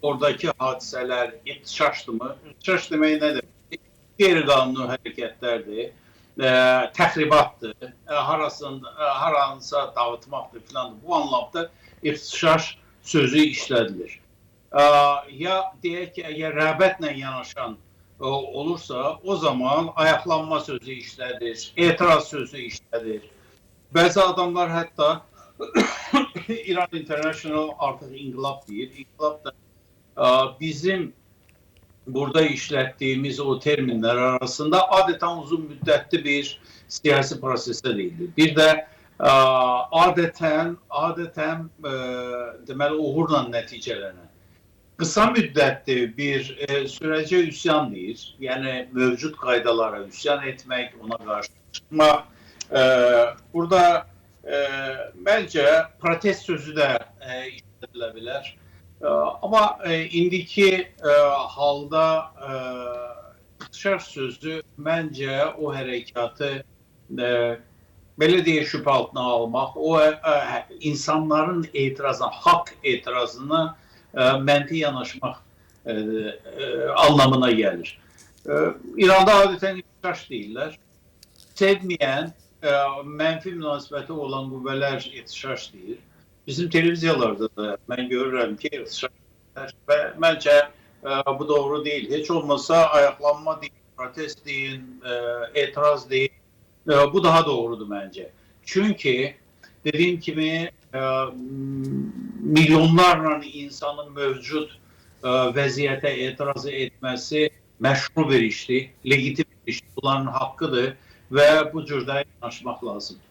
Oradakı hadisələr iqtişaşdırmı? İqtişaş demək nə deməkdir? Qeyri-qanuni hərəkətlərdir, təxribatdır, haranısa dağıtmaqdır filandır. Bu anlamda iqtişaş sözü işlədilir. Ya deyək ki, əgər rəğbətlə yanaşan olursa, o zaman ayaqlanma sözü işlədir, etiraz sözü işlədir. Bəzi adamlar hətta İran International artıq inqilab deyir. İnqilab da bizim burada işlətdiyimiz o terminlər arasında adətən uzun müddətli bir siyasi prosesə deyilir. Bir də adətən deməli uğurla nəticələnən qısa müddətli bir sürəcə üsyan deyir. Yəni mövcud qaydalara üsyan etmək, ona qarşı çıxmaq. Burada məncə protest sözü də işlədilə bilər. Amma indiki halda iqtişaş sözü məncə o hərəkatı belə deyək şübhə altına almaq, o insanların etirazına, haqq etirazına mənfi yanaşmaq anlamına gəlir. İranda adətən iqtişaş deyirlər. Sevməyən, mənfi münasibəti olan qüvvələr iqtişaş deyir. Bizim televiziyalarda da mən görürəm ki, iqtişaş və məncə bu doğru deyil. Heç olmasa ayaqlanma deyin, protest deyin, etiraz deyin. Bu daha doğrudur məncə. Çünki dediyim kimi milyonlarla insanın mövcud vəziyyətə etiraz etməsi məşru bir işdir, legitim bir işdir. Bunların haqqıdır və bu cürdə yanaşmaq lazımdır.